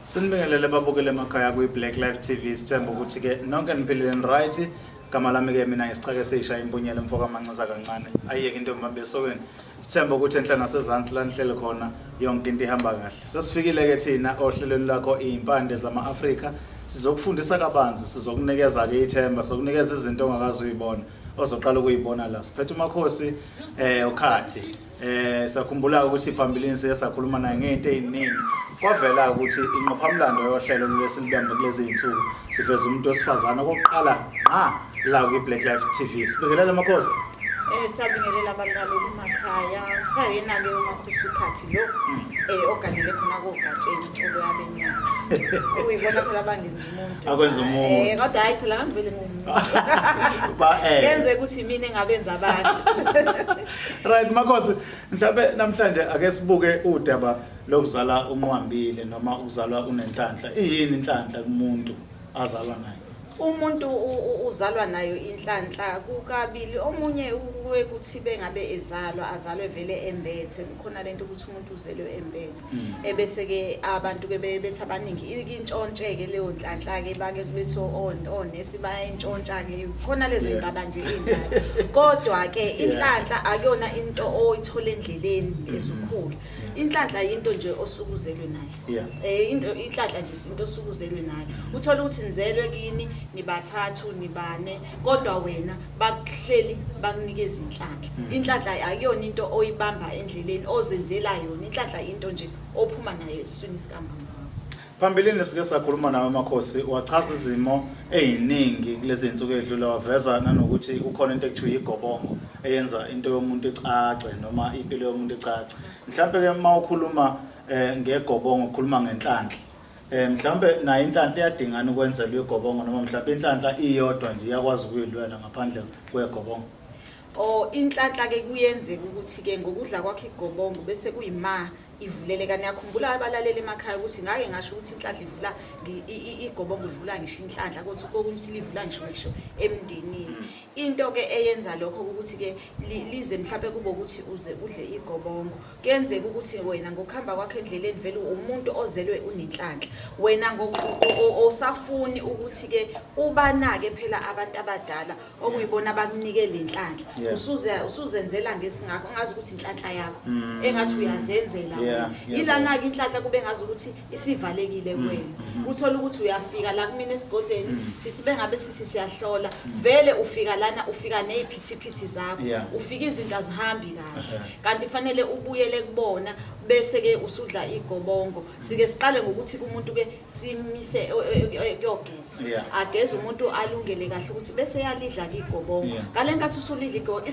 Sinibingelele babukele emakhaya kwi-Black Life TV, sithemba ukuthi ke nonke niphilile ni right. Gama lami ke mina ngisixake seyisha impunyela mfoka mancaza kancane. Ayiyeke into mbambe esokweni. Sithemba ukuthi enhla nasezansi la nihlele khona yonke into ihamba kahle. Sesifikile ke thina ohlelweni lakho izimpande zama-Afrika. Sizokufundisa kabanzi, sizokunikeza ke ithemba, sizokunikeza izinto ongakaze uyibona ozoqala ukuyibona la. Siphethe umakhosi ukhathi. Sakhumbula ukuthi phambilini siye sakhuluma naye ngento eziningi. Kwavela ukuthi ingqophamlando yohlelo lwesilibambe kulezi zinsuku siveza umuntu wesifazane okokuqala ngqa la kwi-Black Life TV. Sibingelele makhosi. Siyabingelela abalaleli emakhaya. Sayena ke umakhosi ukhathi lo oganele khona kogatsheni inhlobo yabenyathi. Uyibona phela abangenza umuntu. Akwenza umuntu. Kodwa hayi phela ngivele ngumuntu. Ba. Kenzeka ukuthi mina engabenza abantu. Right makhosi, mhlawumbe namhlanje ake sibuke udaba lokuzala unqwambile noma ukuzalwa unenhlanhla. Iyini inhlanhla kumuntu azalwa nayo? Umuntu uzalwa nayo inhlanhla kukabili. Omunye kuye kuthi bengabe ezalwa azalwe vele embethe. Kukhona lento ukuthi umuntu uzelwe embethe. Ebese ke abantu ke bethi abaningi intshontsheke leyo nhlanhla ke bake bethi onesi bayayintshontsha ke, khona lezo indaba nje enjalo. Kodwa ke inhlanhla akuyona into oyithola endleleni ezukhula. Inhlanhla yinto nje osuke uzelwe nayo. Into inhlanhla nje into osuke uzelwe nayo. Uthola ukuthi nizelwe kini nibathathu nibane, kodwa wena bakuhleli bakunikeza inhlanhla. Inhlanhla akuyona into oyibamba endleleni ozenzela yona. Inhlanhla into nje ophuma nayo esiswini sikamama wakho. Phambilini sike sakhuluma nawe makhosi, wachaza izimo eziningi kulezi zinsuku ezidlule, waveza nanokuthi kukhona into ekuthiwa igobongo eyenza into yomuntu icace noma impilo yomuntu icace. Mhlawumbe ke uma ukhuluma ngegobongo ukhuluma ngenhlanhla. Mhlawumbe nayo inhlanhla iyadingana ukwenzelwa igobongo noma mhlawumbe inhlanhla iyodwa nje iyakwazi ukuyilwela ngaphandle kwegobongo. O inhlanhla ke kuyenzeka ukuthi ke ngokudla kwakhe igobongo bese kuyima ivuleleka. Niyakhumbula abalaleli emakhaya ukuthi ngake ngasho ukuthi inhlanhla ivula igobongo livula ngisho inhlanhla, kodwa kokunye livula ngisho emndenini. Into ke eyenza lokho ukuthi ke lize mhlawumbe kube ukuthi uze udle igobongo. Kuyenzeka ukuthi wena ngokuhamba kwakhe endleleni vele umuntu ozelwe unenhlanhla. Wena osafuni ukuthi ke ubanake phela abantu abadala okuyibona abakunike le nhlanhla. Usuzenzela ngesingakho ongazi ukuthi inhlanhla yakho engathi uyazenzela wena. Ilana ke inhlanhla kube ngazi ukuthi isivalekile kuwena. Uthola ukuthi uyafika la kumina esigodlweni, sithi bengabe sithi siyahlola, vele ufika lana ufika neziphithiphithi zakho, ufika izinto azihambi kahle. Kanti fanele ubuyele kubona bese ke usudla igobongo. Sike siqale ngokuthi kumuntu ke simise kuyogeza. Ageze umuntu alungele kahle ukuthi bese yalidla ke igobongo. Ngale nkathi usulidla igobongo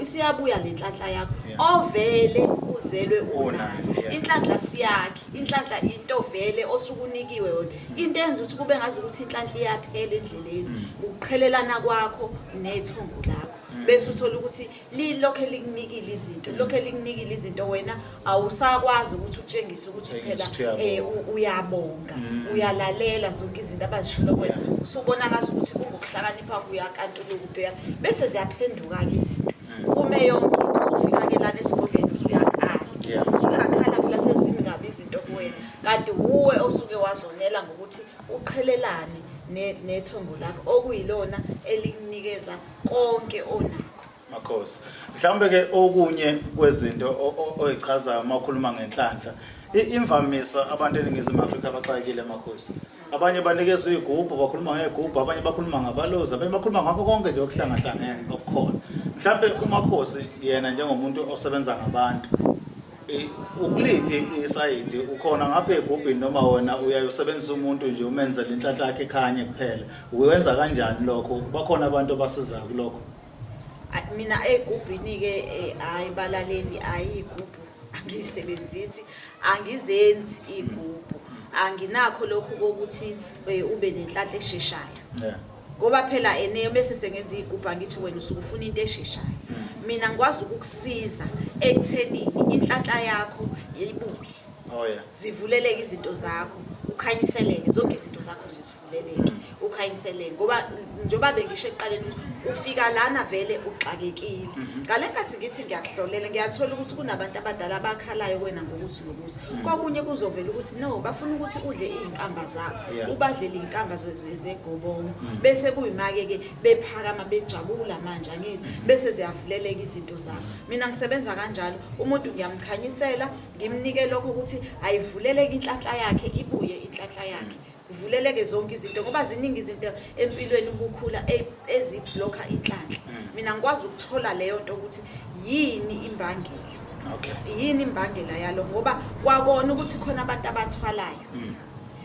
isiyabuya le nhlanhla yakho ovele uzelwe unayo. Inhlanhla siyakhe, inhlanhla into vele osukunikiwe yona. Into enza ukuthi kube ngazi ukuthi inhlanhla iyaphela endleleni ukuqhelelana kwakho nethongo lakho. Bese uthola ukuthi lilokhe likunikile izinto, lokhe likunikile izinto, wena awusakwazi ukuthi utshengise ukuthi phela uyabonga, uyalalela zonke izinto abazishilo kuwena. Usubona ngazi ukuthi kungokuhlakanipha kuyakantuluka ubheka, bese ziyaphenduka-ke izinto. Kume yonke into, usufika-ke lana esigodleni usuyakhala. Usuyakhala phela sezimi kabi izinto kuwena, kanti wuwe osuke wazonela ngokuthi uqhelelane nethongo lakho okuyilona elikunikeza konke onakho. Makhosi, mhlawumbe ke okunye kwezinto oyichazayo uma ukhuluma ngenhlanhla, imvamisa abantu eNingizimu Afrika abaxakekile makhosi. Abanye banikezwa iy'gubhu, bakhuluma ngey'gubhu, abanye bakhuluma ngabalozi, abanye bakhuluma ngakho konke nje okuhlangahlangene okukhona. Mhlawumbe umakhosi yena njengomuntu osebenza ngabantu, ukuliphi isayidi, ukhona ngapha egubhini noma wena uyaye usebenzisa umuntu nje umenzele inhlanhla yakhe ikhanye kuphela? Uwenza kanjani lokho? Bakhona abantu abasizayo kulokho? Mina egubhini-ke hhayi balaleli, hhayi iy'gubhu angiyisebenzisi, angizenzi iy'gubhu. Anginakho lokhu kokuthi ube nenhlanhla esheshayo. Ngoba phela ene bese sengenza iy'gubhu angithi wena usuke ufuna into esheshayo. Mina ngikwazi ukukusiza ekuthenini inhlanhla yakho ibuye. Zivuleleke izinto zakho, ukhanyiseleke zonke izinto zakho nje zivuleleke. ukhanyiseleke, ngoba njengoba bengisho ekuqaleni ukuthi ufika lana vele uxakekile. Ngale nkathi ngithi ngiyakuhlolela, ngiyathola ukuthi kunabantu abadala abakhalayo kuwena ngokuthi nokuthi. Kokunye kuzovela ukuthi no, bafuna ukuthi udle iy'nkamba zabo, ubadlele iy'nkamba zegobongo, bese kuyimake-ke bephakama bejabula manje, angithi bese ziyavuleleka izinto zabo. Mina ngisebenza kanjalo, umuntu ngiyamkhanyisela, ngimnike lokho ukuthi ayivuleleke inhlanhla yakhe, ibuye inhlanhla yakhe, kuvuleleke zonke izinto, ngoba ziningi izinto empilweni ukukhula eziblokha inhlanhla. Mina ngikwazi ukuthola leyo nto ukuthi yini imbangela, yini imbangela yalo, ngoba kwakona ukuthi khona abantu abathwalayo.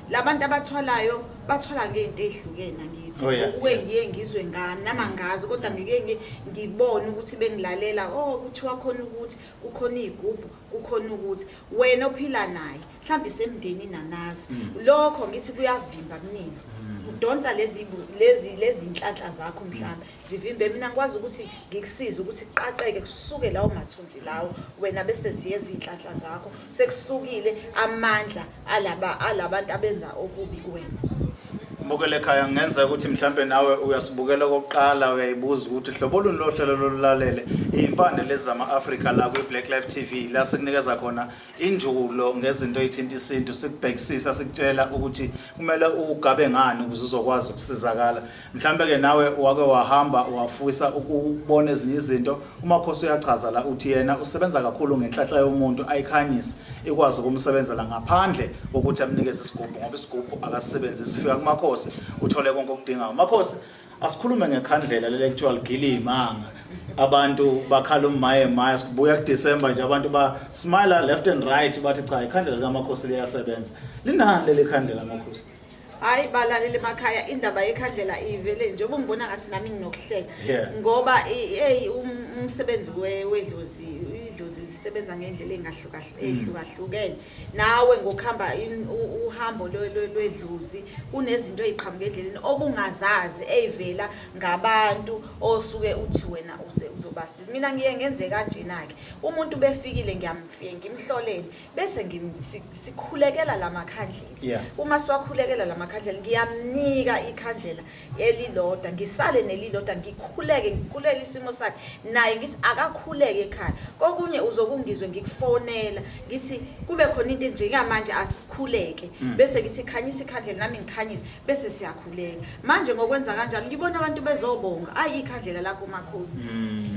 Labantu abathwalayo bathwala ngey'nto ey'hlukene, angithi? Oh, yeah. Okuke ngiye ngizwe ngami nami angazi, kodwa ngike ngibone ukuthi bengilalela, oh, kuthiwa khona ukuthi kukhona iy'gubhu, kukhona ukuthi wena ophila naye mhlawumbe isemndeni nanazi. Lokho ngithi kuyavimba kunina, udonsa lezi inhlanhla zakho, mhlawumbe zivimbe. Mina ngikwazi ukuthi ngikusize ukuthi kuqaqeke, kusuke lawo mathunzi lawo wena, bese ziyeza iy'nhlanhla zakho, sekusukile amandla alaba alabantu abenza okubi kuwena. Mbukele ekhaya, kungenzeka ukuthi mhlampe nawe uyasibukela okokuqala, uyayibuza ukuthi hlobo luni lohlelo lolulalele iy'mpande lezi zama-Afrika la kwi-Black Life TV, la sikunikeza khona injulo ngezinto ey'thinta isintu, sikubhekisisa, sikutshela ukuthi kumele ugabe ngani ukuze uzokwazi ukusizakala. Mhlampe-ke nawe wake wahamba wafisa ukubona ezinye izinto. UMakhosi uyachaza la, uthi yena usebenza kakhulu ngenhlanhla yomuntu, ayikhanyise ikwazi ukumsebenzela ngaphandle kokuthi amnikeze isigubhu, ngoba isigubhu akasisebenzisi. Fika kuMakhosi uthole konke okudingayo. Makhosi, asikhulume ngekhandlela leli ekuthiwa ligila imanga, abantu bakhala umaye maye. Sibuya kuDecember nje, abantu ba smile left and right, bathi cha, ikhandlela likaMakhosi liyasebenza. Linani leli khandlela, Makhosi? Hayi, balaleli emakhaya, indaba yekhandlela ivele njengoba ungibona ngathi nami nginokuhleka, ngoba hey, umsebenzi wedlozi, idlozi lisebenza ngendlela ehlukahlukene. Nawe ngokuhamba uhambo lwedlozi kunezinto ey'qhamuka endleleni obungazazi, ey'vela ngabantu osuke uthi wena uze uzobasiza. Mina ngiye ngenze kanjena-ke, umuntu befikile ngiyamfike ngimhlolele, bese sikhulekela la makhandlela. Uma siwakhulekela la makhandlela, ngiyamnika ikhandlela elilodwa, ngisale nelilodwa, ngikhuleke, ngikhuleke isimo sakhe naye, ngithi akakhuleke ekhaya. Kokunye uzokungizwe ngikufonela, ngithi kube khona into njengamanje, asikhuleke, bese ngithi khanyisa ikhandlela, nami ngikhanyise, bese siyakhuleka. Manje ngokwenza kanjalo ngibona abantu bezobonga, ayi, ikhandlela lakho Makhosi,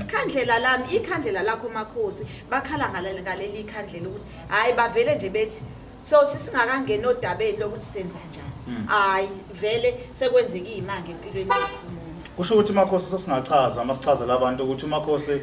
ikhandlela lami, ikhandlela lakho Makhosi. Bakhala ngaleli ikhandlela ukuthi hayi, bavele nje bethi so sisingakangeni odabeni lokuthi senza njani, hayi, vele sekwenzeka iy'manga empilweni yakho umuntu. Kusho ukuthi Makhosi sesingachaza uma sichazela abantu ukuthi uMakhosi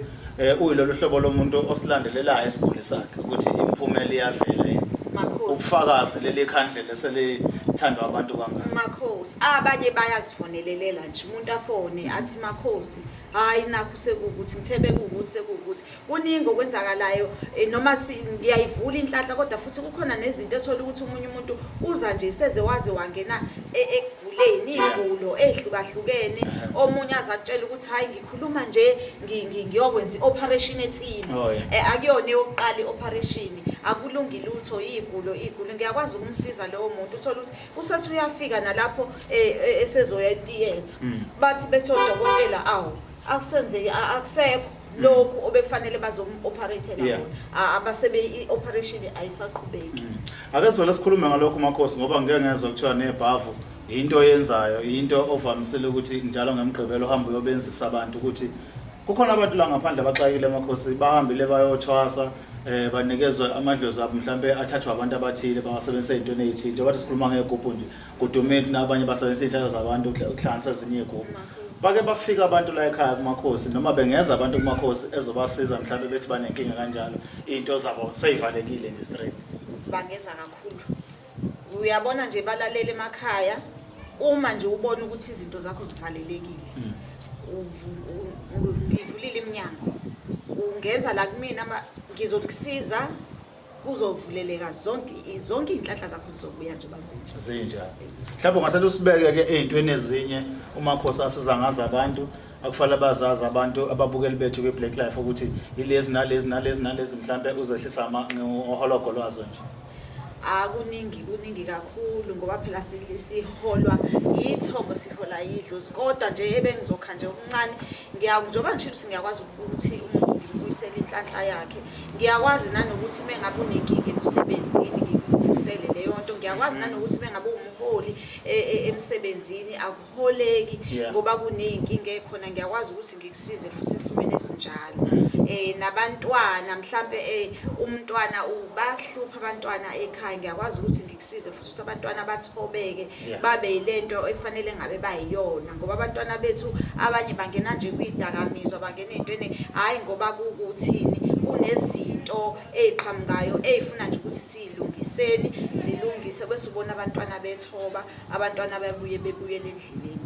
uyilolu hlobo lomuntu osilandelelayo isiguli sakhe ukuthi imiphumela iyavela yini. Makhosi. Ubufakazi leli khandlela eselithandwa abantu kangaka. Makhosi, abanye bayazifonelelela nje, umuntu afone athi, "Makhosi, hayi, nakhu sekuwukuthi ngithe bekuwukuthi sekuwukuthi." Kuningi okwenzakalayo, noma ngiyayivula inhlanhla, kodwa futhi kukhona nezinto ethola ukuthi omunye umuntu uza nje seze waze wangena ekuguleni, iy'gulo ey'hlukahlukene. Omunye aze akutshela ukuthi, "Hhayi, ngikhuluma nje ngiyokwenza i-operation ethile." Akuyona eyokuqala i-operation, akulungi lutho, iy'gulo iy'gulo. Ngiyakwazi ukumsiza lowo muntu, uthole ukuthi usethi uyafika nalapho esezoya etiyetha, bathi bethi odokotela, awu, akusenzeki, akusekho lokhu obekufanele bazom-operate-ela kona. Abasebe i-operation ayisaqhubeki. Ake sivele sikhulume ngalokho, Makhosi, ngoba ngike ngezwa kuthiwa nebhavu into oyenzayo, into ovamisile ukuthi njalo ngemgqibelo uhambe uyobenzisa abantu, ukuthi kukhona abantu la ngaphandle abaxakile, Makhosi, bahambile bayothwasa, banikezwe amadlozi abo, mhlambe athathwa abantu abathile bawasebenzisa ey'ntweni ey'thile. Njengoba sikhuluma ngey'gubhu nje, kudumile nabanye basebenzisa iy'nhlahla zabantu ukuhlanganisa ezinye iy'gubhu. Bake bafika abantu la ekhaya kuMakhosi, noma bengeza abantu kuMakhosi ezobasiza, mhlambe bethi banenkinga kanjalo, iy'nto zabo sey'valekile nje straight? Bangeza kakhulu. Uyabona nje, balalele emakhaya, uma nje ubona ukuthi izinto zakho zivalelekile, ngivulile iminyango, ungenza la kumina, ngizokusiza, kuzovuleleka zonke iy'nhlanhla zakho zizobuya nje bazintsha. Zinjalo. Mhlawumbe ungathatha usibeke-ke ey'ntweni ezinye uMakhosi asiza ngazo abantu, akufanele bazazi abantu ababukeli bethu kwi-Black Life, ukuthi ilezi nalezi nalezi nalezi, mhlampe uzehlisa ngohologo lwazo nje. Akuningi, kuningi kakhulu ngoba phela siholwa yithongo, sihola yidlozi. Kodwa nje ebengizokha nje okuncane, njengoba ngisho ukuthi ngiyakwazi ukuthi umuntu ngimbuyisele inhlanhla yakhe, ngiyakwazi nanokuthi uma ngabe unenkinga emsebenzini ngikulungisele leyo nto. Ngiyakwazi nanokuthi uma ngabe uwumholi emsebenzini akuholeki ngoba kuney'nkinga ey'khona, ngiyakwazi ukuthi ngikusize futhi esimeni esinjalo. Nabantwana mhlampe umntwana ubahlupha abantwana ekhaya, ngiyakwazi ukuthi ngikusize futhi ukuthi abantwana bathobeke, babe yilento ekufanele ngabe bayiyona, ngoba abantwana bethu abanye bangena nje kwidakamizwa, bangena ey'ntweni hhayi ngoba kukuthini, kunezinto ey'qhamukayo ey'funa nje ukuthi siyilungiseni, zilungise, bese ubona abantwana bethoba, abantwana babuye bebuyele endleleni.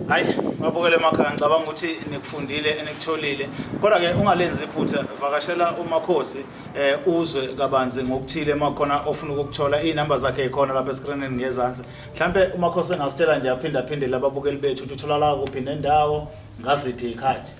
Hayi, babukele emakhaya, ngicabanga ukuthi nikufundile enikutholile. Kodwa ke ungalenzi iphutha, vakashela uMakhosi uzwe kabanzi ngokuthile makhona ofuna ukukuthola. Izinamba zakhe ikhona lapha escreenini ngezansi. Mhlambe uMakhosi engasitshela nje aphinda aphinde lababukeli bethu ukuthi utholakala kuphi nendawo, ngaziphi izikhathi.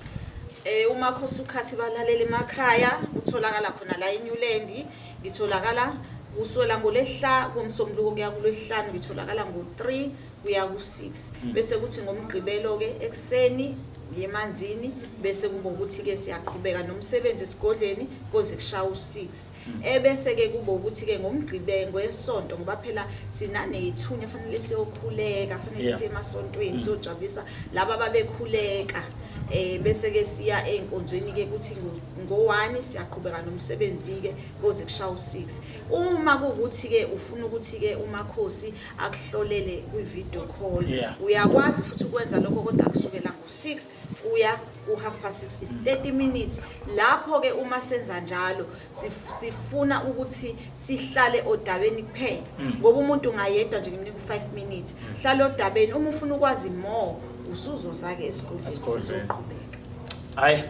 UMakhosi ukhathi balalela emakhaya, utholakala khona la eNewland. Ngitholakala kusukela ngolwesihlanu, kuMsombuluko kuya kulwesihlanu, ngitholakala ngo-3 kuya ku-6, bese kuthi ngoMgqibelo-ke ekuseni ngiyemanzini, bese kuba ukuthi-ke siyaqhubeka nomsebenzi esigodleni koze kushaye u-6. Ebese-ke kuba ukuthi-ke ngoMgqibelo, ngeSonto, ngoba phela thina ney'thunya fanele siyokhuleka, fanele siye emasontweni, siyojabulisa laba ababekhuleka. Bese ke siya einkonzweni ke, kuthi ngo-1 siyaqhubeka nomsebenzi ke koze kushaye u6. Uma kuwukuthi ke ufuna ukuthi ke uMakhosi akuhlolele kwi video call, uyakwazi futhi ukwenza lokho, kodwa kusukela ngo6 kuya ku 6:30 is 30 minutes. Lapho ke uma senza njalo sifuna ukuthi sihlale odabeni kuphela, ngoba umuntu ngayedwa nje ngimnika u5 minutes. Hlala odabeni, uma ufuna ukwazi more usuzoza-ke esigodlweni. Esigodlweni. Sizoqhubeka. Hayi,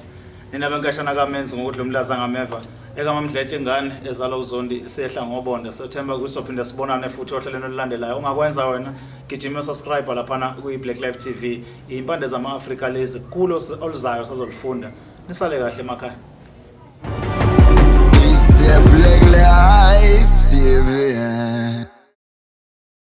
nina benkashana kaMenzi ngokudla umlaza ngameva ekaMamdletshe, ingane ezalwa uZondi sehla ngobonda. Sethemba ukuthi sophinde sibonane futhi ohlelweni olulandelayo. Ungakwenza wena, gijima subscribe laphana kwi-Black Life TV. Iy'mpande zama-Afrika lezi, kulo oluzayo sazolifunda. Nisale kahle emakhaya. It's the